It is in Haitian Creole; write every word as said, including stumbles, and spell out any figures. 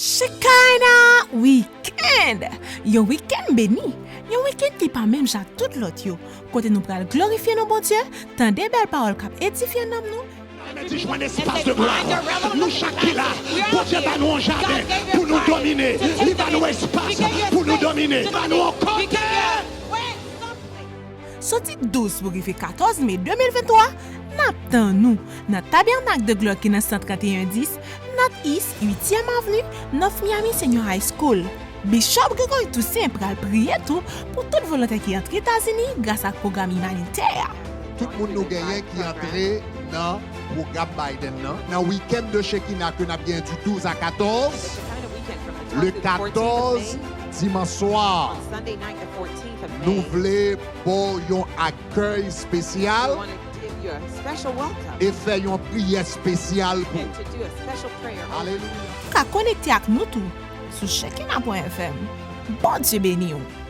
Shekinah Weekend! Yon wikenn beni, yon wikenn ki pa menm jan ak tout lòt yo, kote nou pral glorifye non Bondye, tande bèl pawòl k ap edifye nanm nou. Mèt di jwenn espas de glwa. Nou chak ki la, Bondye ba nou yon jaden pou nou domine. Li ba nou espas pou nou domine. Li ba nou yon kote. Soti douz pou rive katòz me de mil venntwa, n ap tann ou nan Tabènak de Glwa ki nan san trannteyen dis North East uityèm Avni, North Miami Senior High School. Bishop Gregory Toussaint pral priye tou pou tout volontè ki antre Etazini gras ak pwogram imanitè a. Tout moun nou genyen ki antre nan pwogram Biden nan, nan weekend de Shekinah ke n ap gen du douz a katòz, le katòz, dimanch swa, nou vle ba w yon akèy espesyal e fè yon priyè espesyal pou ou. Alelouya. Ou ka konekte ak nou tou sou shekinah pwen F M. Bondye beni w!